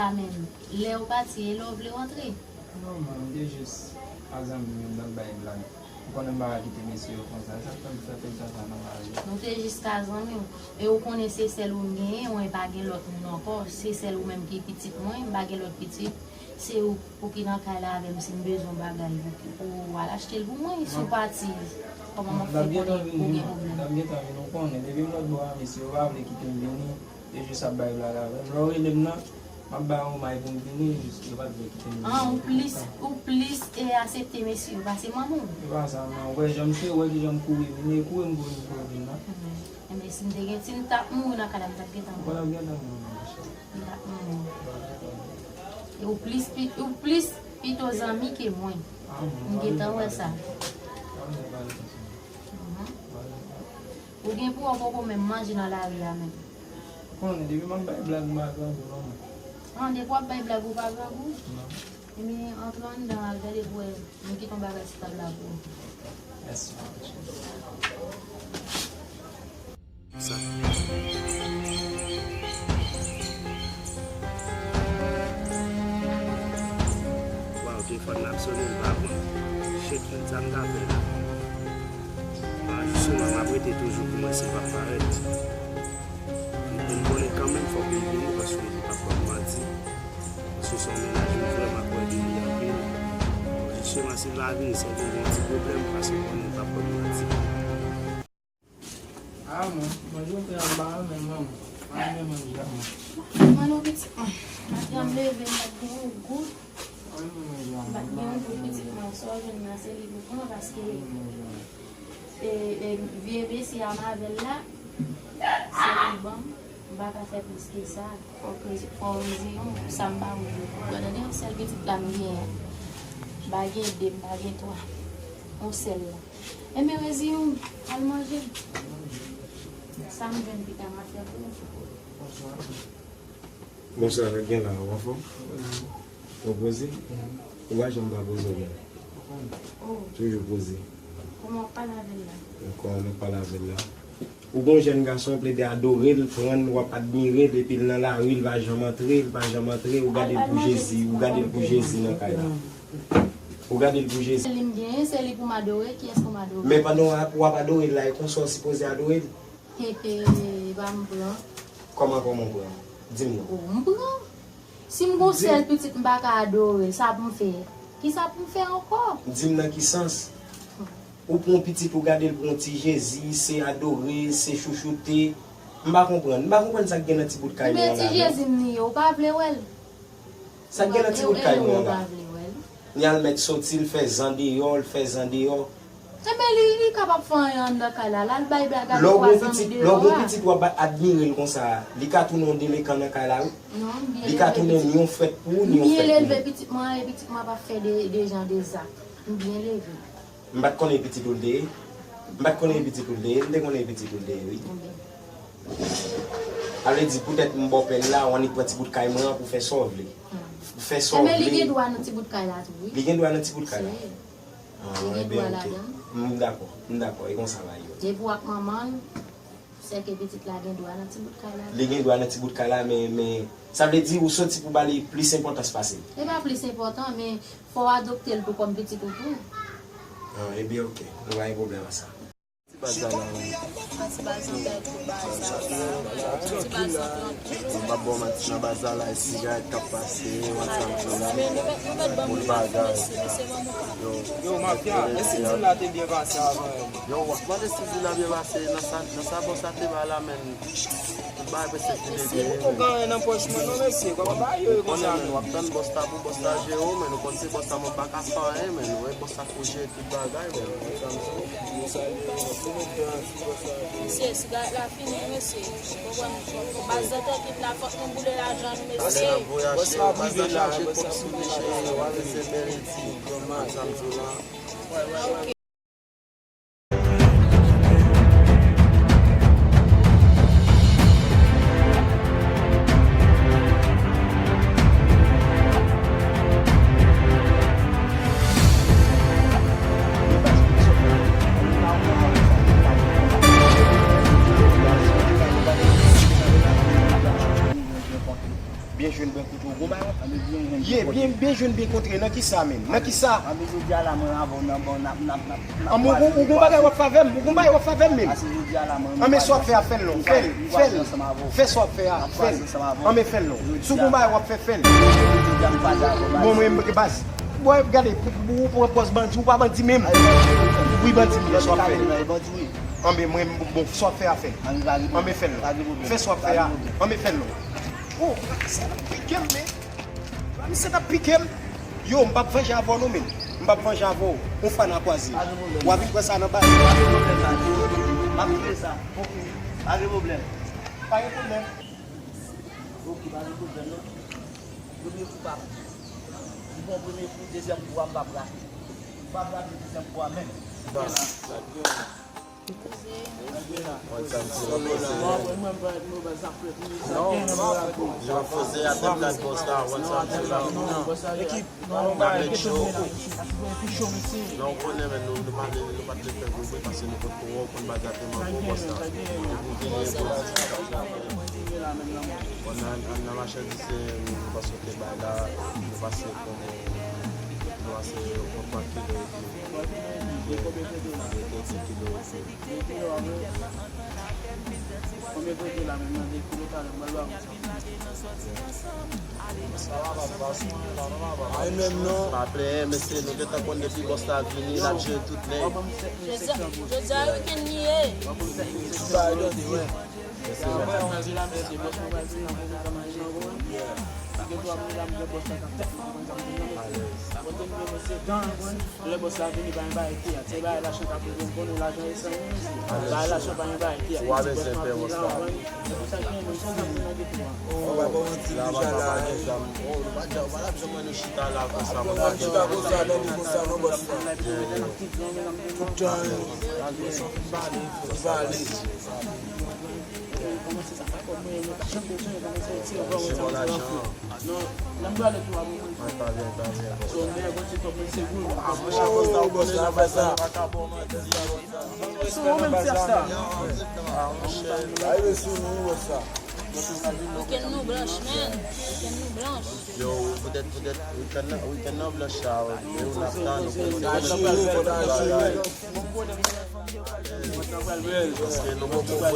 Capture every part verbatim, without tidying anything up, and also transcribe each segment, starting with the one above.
Sa menm, lè w pati, e lè w vle w antre? Non, man, m te jis ka zanmi m, m t ap bay blag. Ou konnen m pa ka kite mesye yo konsa. Sa k fè m fè tout sa sa nan lavi. Nou te jis ka zanmi w. E ou konnen se sèl ou m genyen, mwen pa gen lòt moun ankò. Se sèl ou menm ki pitit mwen, m pa gen lòt pitit. Se ou, ou ki nan kay la avè m, si m bezwen bagay, ou ki, ou al achte l pou mwen. Si w pati, kòman m ap fè konnen ou gen pwoblèm? M t ap gentan vini, ou konnen. Depi m lòt bò a, mesye yo pa vle kite m vini. Yo jis ap bay blag avè m. Lè w rele m nan, m ap bay yon may pou m vini, jis yo pa t vle kite m vini. An, ou plis, ou plis e aksepte mesye yo pase manman w. Se pa sa, man. Ou wè jan m se, ou wè kijan m kouri vini, e kouri m kouri m kouri vin nan. Mhm. Enben, si m te gen, si m t ap mouri nan kay la, m t ap gentan mouri. Ou pa t ap gentan mouri, non, monchè. M t ap mouri. Ou pa t ap gentan mouri. E ou plis, pi- ou plis pito zanmi ke mwen. Ah, m gentan wè sa. Ah, m gentan pale konsa. Mhm. Ou gen pou wè w poko menm manje nan lari a menm. Konnen, depi m ap bay blag, m pa grangou non, mwen. An, depi w ap bay blag, ou pa grangou? Non. Ebyen, antre anndan, al gade pou wè, m kite yon bagay sou tab la pou ou. Mèsi. Sa. Waw, telefòn nan ap sonnen, l pa pran. Shit, men sa m ta fè la. Anrejistreman m ap rete toujou pou mwen si l p ap parèt. M konn konnen kanmenm fòk li vini paske li p ap ban m manti. Paske se yon mennaj m vrèman kwè de li anpil. Anrejistreman si l pa vini, se pou yon ti pwoblèm paske m konnen l p ap ban m manti. Ah, mwen, manje w fè anba a, men manman, pa renmen manje a, mwen. Mwen non, pitit mwen. Maten an m leve, m pa t gen yon gout. Pa renmen manje a, mwen. M pa t gen yon gout, pitit mwen. Sa w jwenn nan, se li pou pran, paske, e, e, vye mesye a m avè l la, se li ban m. M pa ka fè plis ke sa. Fòk, fò reziyen w pou sa m pa wè yo. Ou tande, yon sèl pitit la m genyen. M pa gen de, m pa gen twa. Yon sèl la. Enben, reziyen w, al manje. Sa m jwenn pita, m ap fè pou ou. Bonswa, sa k gen la, ou anfòm? Ou poze? Ou pa janm pa poze w menm. Oh. Toujou poze. Kòman w ap pale avè l la? Kòman m ap pale avè l la? Ou gon jèn gason, w plede adore l, pran l, w ap admire l, epi l nan lari, l pa janm antre, l pa janm antre, ou gade l pou Jezi, ou gade l pou Jezi nan kay la. Ou gade l pou Jezi. Se li m genyen, se li pou m adore, kiyès pou m adore? Men pandan w ap, w ap adore l la, e konsa w sipoze adore l. Hehe, e pa m pran. Kòman, kòman w pran? Di m non. Oh, m pran. Si m gon sèl pitit m pa ka adore l, sa pou m fè? Kisa pou m fè ankò? Di m nan ki sans? Ou pran yon pitit ou gade l pou yon ti Jezi, se adore, se chouchoute. M pa konprann. M pa konprann sa k gen nan ti bout kay mwen an la menm. Men ti Jezi m li ye, ou pa vle wè l? Sa k gen nan ti bout kay mwen an la? Ni al mèt soti, l fè zan deyò, l fè zan deyò. Enben, li, li kapab fè anyen anndan kay la. L al bay blag avèk twa zanmi deyò a. Lè w gon pitit, w ap admire l konsa, li ka tounen yon delekan nan kay la, wi. Non, m byen leve. Li ka tounen ni yon frèt pou ou, ni yon frèt pou mwen. M byen leve, pitit mwen, e pitit mwen pa fè de, de jan de zak. M byen leve. M pa t konnen e pitit ou l te ye. M pa t konnen e pitit ou l te ye. M te konnen e pitit ou l te ye, wi. Sa vle di, poutèt m bòpè l la, w annik pran ti bout kay mwen an pou fè sa w vle. Pou fè sa w vle. Enben, li gen dwa nan ti bout kay la tou, wi. Li gen dwa nan ti bout kay la? Li gen dwa ladan. M dakò, m dakò. E konsa bagay yo ye. Depi w ak manman l, sèke pitit la gen dwa nan ti bout kay la. Li gen dwa nan ti bout kay la, men, men, sa vle di ou soti pou ba li plis enpòtans pase l. E pa plis enpòtan, men fò w adopte l tou kòm pitit ou tou. Ah, ebyen, oke. Nou pa gen pwoblèm ak sa. Ti baz la, wi. Ti baz la, wi. Ti baz la, wi. Ti baz la, wi. Bon, m ap ba w manti, nan baz la, la, e sigarèt k ap pase, w ap tann tou la. Boul bagay. Yo, mafya, èske Sizin la te byen pase avan? Yo, w ap mande Sizin la byen pase, nan sa, nan sa bòs la te bay la, men. Tout bagay prèske fini. Mesye, ou poko gen anyen nan pòch mwen non, mesye. Kòman bagay yo ye konsa menm? W ap tann bòs la pou bòs la jere w, men ou konn se bòs la, mwen pa ka fè anyen, men ou wè bòs la pou jere tout bagay, men. Mesye, sigarèt la fini, mesye. Ou konprann? Baz zantèkit la, fòk nou boule lajan nou, mesye. Talè n ap voyaje, baz la chaje kòb sou li, cheri, w ap rete bèl eti. Sa m di w la. Byen jwenn byen kontre, ou gon bagay w ap. Ye, byen, byen jwenn byen kontre, nan kisa menm? Nan kisa? Anben jodi a la, mwen avè w nan bon, n ap, n ap, n ap, n ap. Anben ou gon, ou gon bagay w ap fè avè m, ou gon bagay w ap fè avè m menm. Anben sa w ap fè a, fè l non, fè l, fè l. Fè sa w ap fè a, fè l. Anben fè l non. Si w gon bagay w ap fè, fè l. Bon, mwen, baz. Bon, ou pran pòz bandi, ou pa bandi menm. Wi, bandi m ye, sa w ap fè. Anben mwen, bon, sa w ap fè a, fè l. Anben fè l non. Fè sa w ap fè a, anben fè l non. Oh, misye t ap pike m, men. Misye t ap pike m. Yo, m p ap vanje avè w non, men. M p ap vanje avè w. On fana kwaze. W a vin pran sa nan baz. Pa gen pwoblèm, pa gen pwoblèm. M ap regle sa. Ok. Pa gen pwoblèm. Pa gen pwoblèm. Ok, pa gen pwoblèm, non. Premye kou pa bon. M pran premye kou, dezyèm kou a, m p ap rate. M p ap rate dezyèm kou a menm. Bas. Jan Jose ap deplase bòs la, one time to la. Ekip, nou make show. Nan w konnen, men nou, nou pa vle, nou pa t vle fè gwo bri paske nou konn twò konn baz la tèlman bon, bòs la. Depi w vini, bòs la. Bon, nan, nan, nan machandiz, se, nou pase te bay la, nou pase kòm, nou pase kòm twa kilo epi. Konbyen kilo a menm nan de kilo talè, mwen lwa konsa. Ay menm non. Pa plenyen, mesye, nou gentan konn depi bòs la vini, l ap jere tout nèg. Jodi a, jodi a wikenn li ye. Tout bagay tande, wè. Mesye, bòs mwen pral vin nan konsa, manje nan konsa. Gen twa moun la, m gen bòs la k ap fè. Alèz. Lè bòs la vini, pa gen bagay teyat. Se bagay lajan k ap rive, m konnen lajan e san mil, mesye. Bagay lajan pa gen bagay teyat. Ou a bezwen pè bòs la. Se pou sa ki gen moun konsa pou nan geto a. Oh, pa bon manti deja la. Oh, nou pa janm, ou pa janm wè nou chita la konsa, nou pa janm chita konsa, tande konsa, non, bòs la. Tout tan, li pale. Kòmanse sa pa kòb mwen, mwen pa janm bezwen, kòmanse retire kòb mwen, sa mwen fè. Non, lè m prale tou a bon mwen. Mwen pa byen, pa byen. So, m gen yon ti kòb mwen, se gwo. Ah, mwen chak fwa sa, ou konnen jan bagay sa yo pa ka bon, mwen di. Sou ou menm, chèf sa. Ah, monchè. Ay, sou nou, wè sa. Wikenn nou blanch, man. Wikenn nou blanch. Yo, poutèt, poutèt, wikenn nan, wikenn nan blanch sa, yo, n ap tann, nou konnen. Fò n asire, fò n asire. Paske nou poko wè.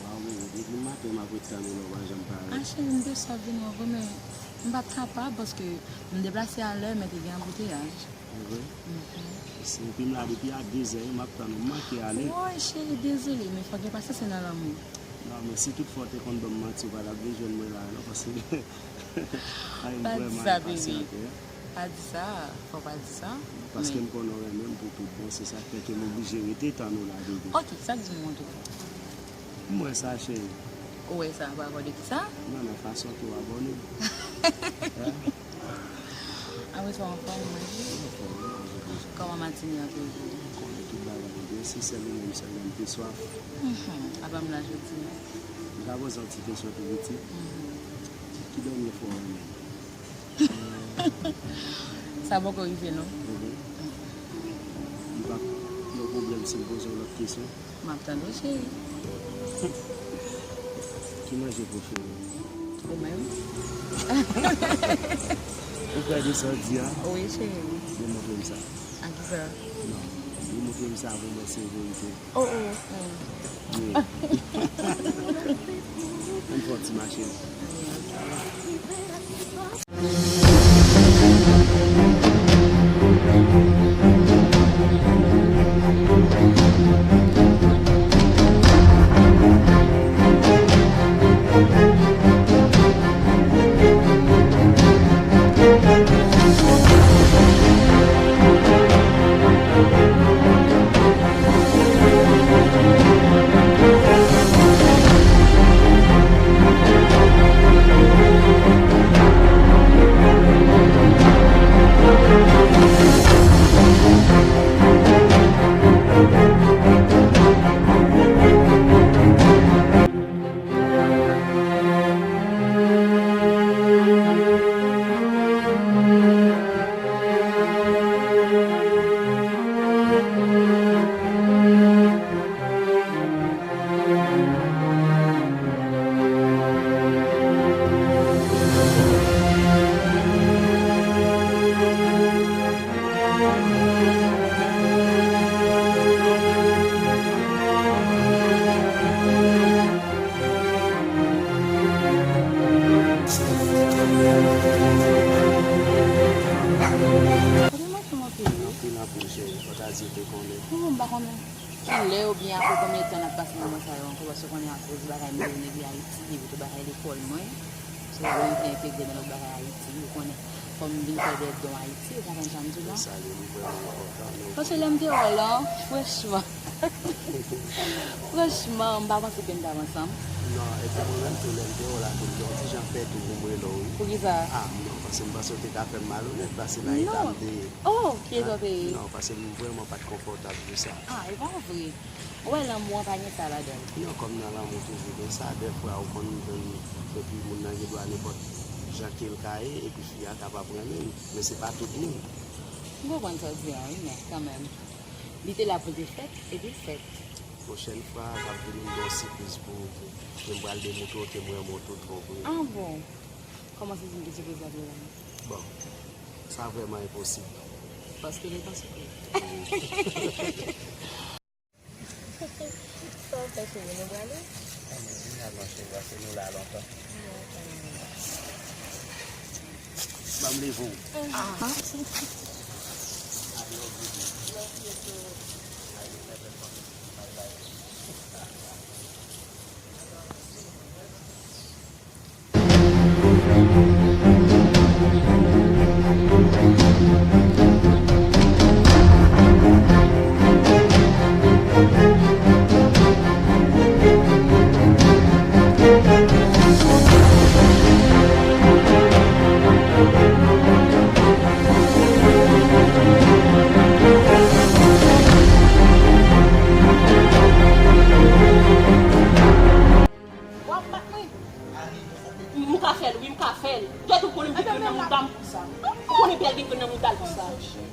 Waw, bebe, depi maten m ap ret tann ou la, ou pa janm parèt. Ah, cheri, m te sot vini ankò, men m pa t kapab paske m deplase a lè, men te gen anbouteyaj. Evre? Mhm. Epi m la depi a dezè, m ap tann ou, m manke ale. Woy, cheri, dezole, men fòk gen pasyans nan lanmou. Non, men si tout fwa w te konn ban m manti, ou pa t ap vin jwenn mwen la, non, paske ay, m vrèman enpasyante. Pa di sa, fò w pa di sa. Paske m konnen w renmen m pou tout bon, se sa k fè ke m oblije rete tann ou la, bebe. Ok, sa k di m montre w? M wè sa, cheri. Ou wè sa, pa rapò de ki sa? Non, nan fason ke w abòne. Apre sa, w anfòm, mwen. Kòman matin an ap ye pou ou? Konnen tout bagay byen, si sèl ou menm sèlman m te swaf. Mhm. Apa m la jodi a? M ka poze yon ti kesyon tou piti? Mhm. Ki dènye fwa w renmen? Sa poko rive non. Mhm. Li p ap yon pwoblèm si m poze w lòt kesyon? M ap tande w, cheri. Ki manje prefere w? Ou menm? Ou kwè de sa w di a? Wi, cheri. Demontre m sa. A kisa? Non. Demontre m sa pou mwen, se verite. Oh, oh, oh. Ann fè yon ti mache. M pa konnen ki lè oubyen apre konbyen tan n ap pase moman sa yo ankò, paske w konnen akoz bagay mwen yo, nèg li Ayiti, epi tou bagay lekòl mwen. So, mwen te entegre nan lòt bagay Ayiti, ou konnen, kòm m vin fè dè don Ayiti, ou konprann sa m di w la? Sa li vrèman enpòtan, men... Paske lè m te wè w la, franchman, franchman, m pa panse ke n t ap ansanm. Non, epi mwen menm tou, lè m te wè w la, tou, m te yon ti jan pè tou pou m rele w, wi. Poukisa? Ah, non, paske m panse w te ka fè m malonèt, paske nan eta m te ye. Oh, ki eta w te ye? Non, paske m vrèman pa t konfòtab pou sa. Ah, e pa vre. Ou wè, lanmou an pa gen sa ladan l. Non, kòm nan lanmou toujou gen sa, dèfwa ou konn jwenn, epi moun nan gen dwa nenpòt jan ke l ka ye, epi fi a kapab renmen l. Men se pa tout moun. M konprann sa w di a, wi, men kanmenm. Li te la pou l te fèt, epi l fèt. Pwochèn fwa, k ap vini, m gen yon sipriz pou ou, ke m pral demontre w ke m renmen w tout fon vre. Ah bon? Kòman se di m ke sipriz la te la? Bon, sa vrèman enposib. Paske li pa sipriz. Sa w fè, cheri, nou prale? Anben, vin al non, cheri, paske nou la lontan. Ban m leve w. Ah. I love you, baby. Love you too. I will never forget you. Bye bye. W ap bat mwen? M ka fè l, wi, m ka fè l. Tèt ou konnen m gen grenn nan mouda m pou sa. Ou konnen bèl gen grenn nan mouda l pou sa.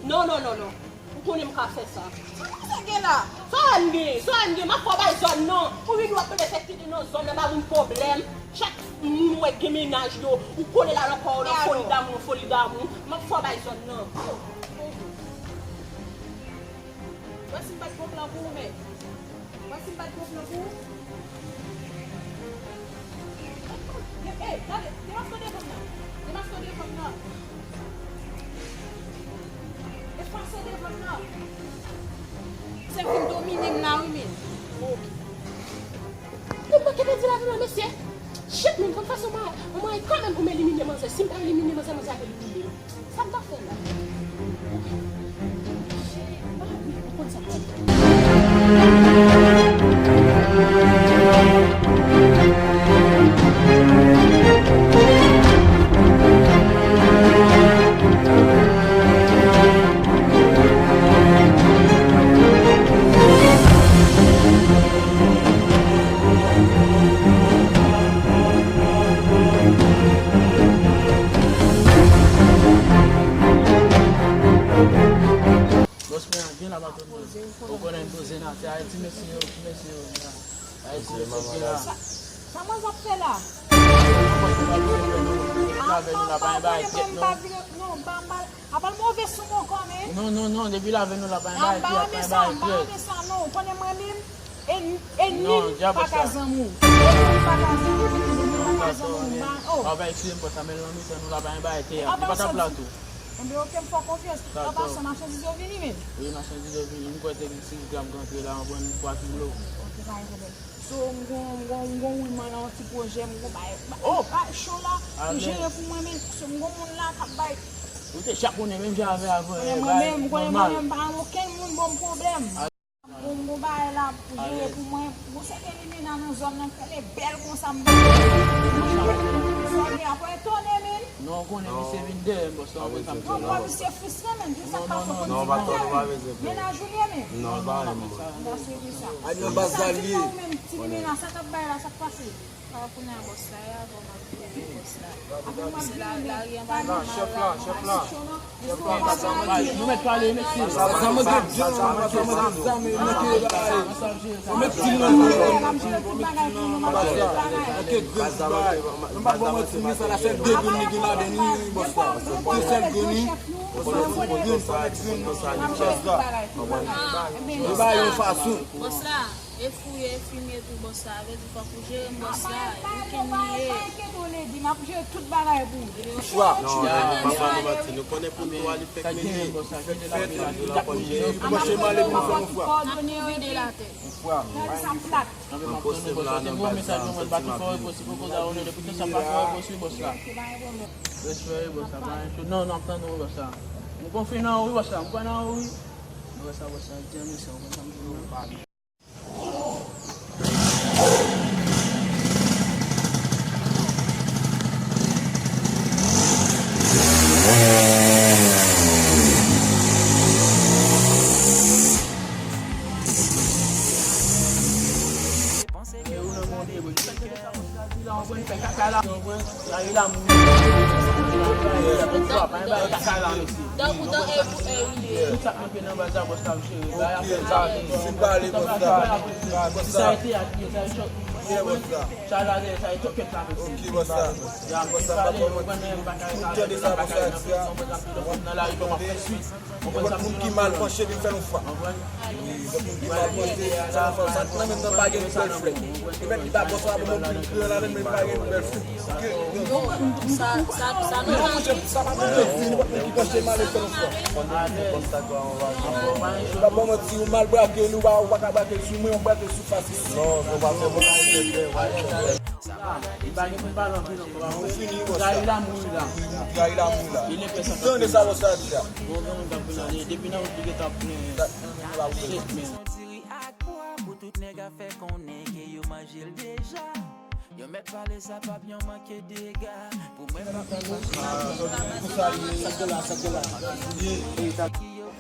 Non, non, non, non. Ou konnen m ka fè sa. Sa w gen la? Sa w gen, sa w gen, m ap fè w bay zòn nan. Ou vin w ap plede fè tete nan zòn nan, ba moun pwoblèm. Chak moun ou wè gen mennaj yo, ou kole la nan kò w nan foli damou, foli damou. M ap fè w bay zòn nan. Wè si m pa t gon plan pou ou, men. Mwen si m pa t gon plan pou ou. Ey, gade, depase devan m nan. Depase devan m nan. Depase devan m nan. Se vin domine m la, wi, men. Oke. Mwen manke pèdi lavi m la, mesye. Shit, men, fòk fason mwen, mwen kanmenm pou m elimine manzè. Si m pa elimine manzè, manzè ap elimine m. Sa m ta fè la? Mari, ou konn sa m ta fè. Bòs mwen an gen la, patwon mwen. Ou konnen m poze nan, se Ayiti mesye yo, mesye yo gen la. Ayiti mesye yo gen la. Sa, sa mwen ap fè la? Depi l avè nou la, pa gen bagay tèt non. Non, pa, pa, apa l move sou mwen ankò, men. Non, non, non, depi l avè nou la, pa gen bagay tèt, pa gen bagay tèt. Apa sa, non, ou konnen mwen menm, enmi pa ka zanmi w. Enmi pa ka zanmi w, enmi pa ka zanmi w. Papa, eskize m pou sa, men nan mitan nou la, pa gen bagay tèt. Li pa t ap la tou. Enben, oke, m fè w konfyans. An pasan, machandiz yo vini, men. Wi, machandiz yo vini. M kwè te gen sis gram k antre la, mwen pran twa kilo. Oke, pa gen pwoblèm. So, m gon, m gon, m gon woulman nan yon ti pwojè, m gon bay, bay cho la, m jere pou mwen, men so, m gon moun la k ap bay. Ou te chak konnen menm jan avè avè, mwen menm, m konnen mwen menm, m pa rann okenn moun ban m pwoblèm. M gon, m gon bagay la pou jere pou mwen, m gon sèten limena nan zòn nan, m tande bèl konsa, m sa w gen, apa etone, men. Non, ou konnen misye vin dèyè m, bòs la, ou wè sa m di la. Misye fristre, men, se sa k pase, ou konn ti pwoblèm. Mennaj ou l ye, men. Non, pa renmen mwen. Sa se ki sa. Sa ki nan ou menm, ti limena, sa k ap bay la, sa k pase? Kounye a bòs la, e avè w m ap di w bòs la. Apre m ap di w, men, pa gen mal la, non. Chèf la, chèf la. Nou mèt pale, mesye. Sa manke djòl, sa manke zam, manke bagay. Ou mèt di m nan nou, ou mèt di m nan nou. Manke grenn ti bagay. Mwen pa t ba w manti, men sa la sèl de grenn li gen ladan li, bòs la. Gen sèl grenn li. Bòs la, se grenn, sa mèt grenn nan bòs la. Yo ba yon fason. Bòs la. E fouye, e fimye tou, bòs la. Vle di fòk ou jere m, bòs la. E weekend li ye. Pa enkyete w, Lady. M ap jere tout bagay pou ou. Chwa. Non, non, non, pa ba nou manti. Nou konnen pou nou a li fèk mennen. Li fèk fèt, nou la konn jere. Pou mwen, se mal pou fè yon fwa. N ap tou vide l atè. Yon fwa. Gade sa plat. Mwen poste m la nan baz sa, m santi m ap vini. Respè, bòs la. Pa gen cho. Non, non, m tande w, bòs la. M konfye nan ou, wi, bòs la. M kwè nan ou, wi. Bòs la, bòs la, di an mesye, w konn sa m di w. Tankou dan e pou e li ye. Fin pale, bòs la. Bòs la. Ok, bòs la. Bòs la, pa pran manti. Tout jan de sa, bòs la, di a. Nenpòt moun ki mal panche vin fè nou fwa. Wi, nenpòt moun ki mal panche vin fè nou fwa. Sa nan menm nan pa gen bèl flè. Li mèt li pa bòs la pou moun ki gran la menm, men li pa gen bèl flè. Sa, sa, sa nan jan. Sa pa bon, nenpòt moun ki panche mal vin fè nou fwa. Li pa bon manti, ou mal brake li, ou pa, ou pa ka brake l sou mwen, ou brake l sou fasis. Non, nou pa fè bon bagay. Li pa gen pou l pale anpil ankò, pa konprann. Trayi lamour la. Trayi lamour la. Li lepè sa. Tande sa bòs la di a. Bon, gen moun k ap vin ale. Depi nan wout li gentan plen. Sèt men. Diri ak pwa pou tout nèg a fè konnen ke yo manje l deja. Yo mèt pale sa p ap yon manke dega. Pou mwen p ap yon manke dega. Pou sa l ye. Sa k gen la, sa k gen la. Ye.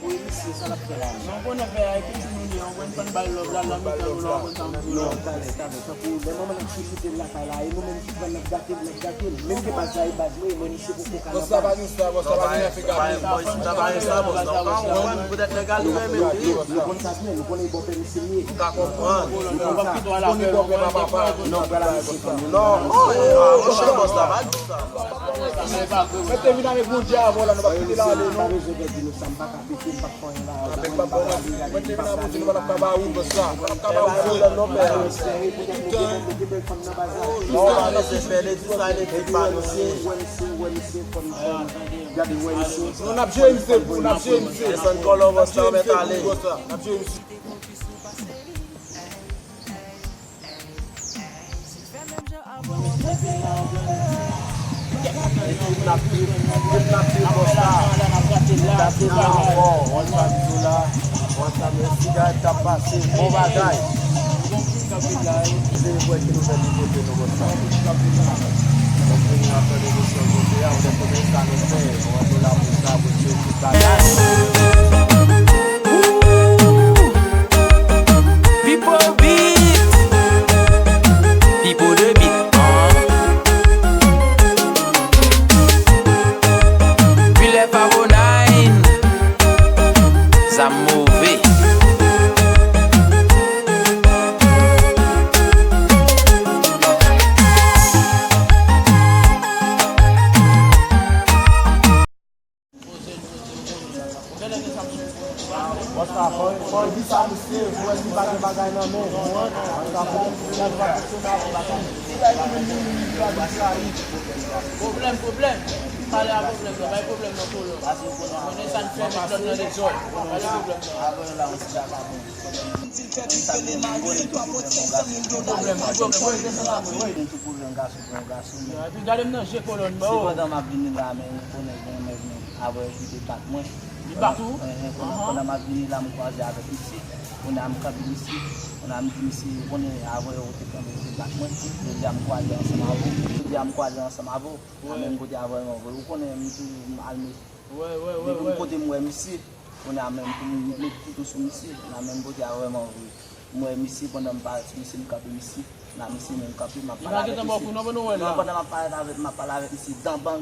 Pou emisye, sa l ap fè la? Non, bon, nèg la, epi nou li, on konn bay love la, nan mitan nou la, on konn sa nou di la. Non, talè, talè, tankou lè manman n ap chouchoute l lakay la, e nou menm ki pran n ap gate l, n ap gate l. Menm ke baz la e baz mwen, e mwen misye poko ka nan baz. Bòs la pa gen sa, bòs la pa gen afè gate. Sa pa gen sa, bòs la, ou pa konprann, poutèt nèg la li renmen li. Nou konn sa, men nou konnen bòpè misye li ye. Ou ka konprann. Nou konn sa, nou konnen bòpè pa papa. Non, pral la misye fanm. Non, oh, eh, ah, monchè, bòs la pa di sa. Mwen te vin avèk Bondye avè w la, nou pa kite l ale, non. Sa m pa ka pete, m p ap fè anyen la. Avèk pa bon, mwen te vin avè Bondye, nou pa t ap ka ba ou bòs la. Pa t ap ka ba ou vre. Non, pa bezwen pè, li di sa, li di pa nou se. Non, n ap jere misye pou, n ap jere misye. Desann kòlò bòs la, mèt ale. N ap jere misye. Epi n ap viv, epi n ap viv bòs la. N ap viv la ankò, wè sa m di w la. Wè sa m di w, sigarèt k ap pase, bon bagay. Se vre ki nou fè nou pote nou bòs la. Donk, vini nan fè nou mesye kote a, ou te konnen sa nou fè, ou antre la pou sa, pou Jezi bagay. Pipo beat. Pipo de beat. Pilè Favo nine. Zam move. Bòs la, fò, fò di sa misye, pou wè si pa gen bagay nan men. Bòs la, fò di sa misye, pa gen bagay. Pwoblèm, pwoblèm. Pale a pwoblèm nan, bay pwoblèm nan kolo. Konnen sa n fè, met lòt nan dezòd. Pale pwoblèm nan. Pwoblèm, pwoblèm, pwoblèm, pwoblèm. Epi gade m nan je kolòn, bro. Se pandan m ap vini la, men ou konnen gen yon nèg mwen avè ki te bat mwen. Li bat ou? Pandan, pandan m ap vini la, m kwaze avèk misye. Kounye a m kanpe misye. Kounye a m di misye, ou konnen avè ou te kanpe, ou te bat mwen. Jodi a m kwaze ansanm avè w. Jodi a m kwaze ansanm avè w. Nan menm kote a vrèman vre. Ou konnen m toujou m al met. Depi m kote m wè misye. Kounye a menm pou m met kouto sou misye. Nan menm kote a vrèman vre. M wè misye pandan m parèt sou misye, m kanpe misye. Nan misye menm kanpe, m ap pale avèk misye. Non, pandan m ap pale avèk, m ap pale avèk misye dan bang.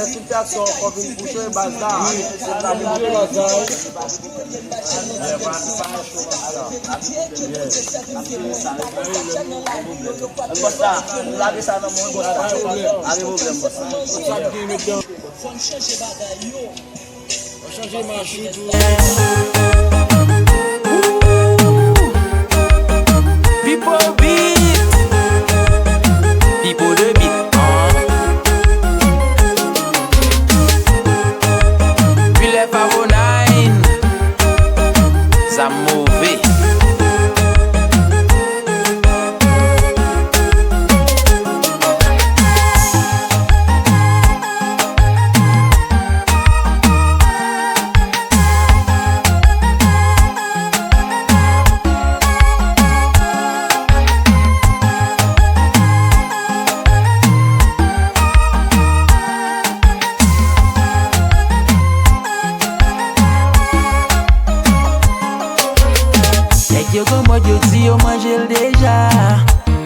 Gen tout pèsòn ankò vin kouche baz la. Vin kouche baz la. Bòs la, lage sa nan men mwen, bòs la. Pa gen pwoblèm, bòs la. Sa k gen, medam? Fò n chanje bagay yo. Fò n chanje machin tou. Pipo beat. Pipo de beat. Pilè Favo nine. Sa move. Nèg yo gon mòd, yo di yo manje l deja.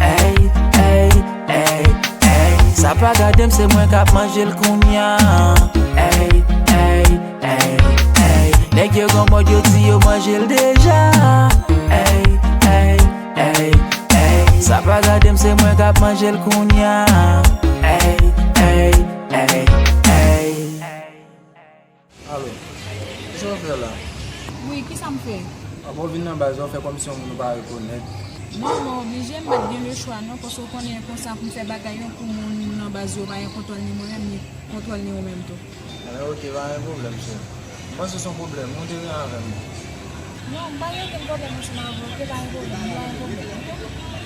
Ey, ey, ey, ey. Sa pa gade m, se mwen k ap manje l kounya. Ey, ey, ey, ey. Nèg yo gon mòd, yo di yo manje l deja. Ey, ey, ey, ey. Sa pa gade m, se mwen k ap manje l kounya. Ey, ey, ey, ey. Alo, kisa w fè la? Wi, kisa m fè? Apa w vin nan baz la, w fè kòmsi yon moun ou pa rekonèt. Non, mwen oblije, m pa t gen lechwa non, paske w konnen konsa pou m fè bagay yo pou moun nan baz yo pa gen kontwòl ni mwen menm, ni kontwòl ni ou menm tou. Enben, oke, pa gen pwoblèm, cheri. M panse se yon pwoblèm, ou te gen avè m. Non, m pa gen okenn pwoblèm ansanm avè w, oke, pa gen pwoblèm, pa gen pwoblèm.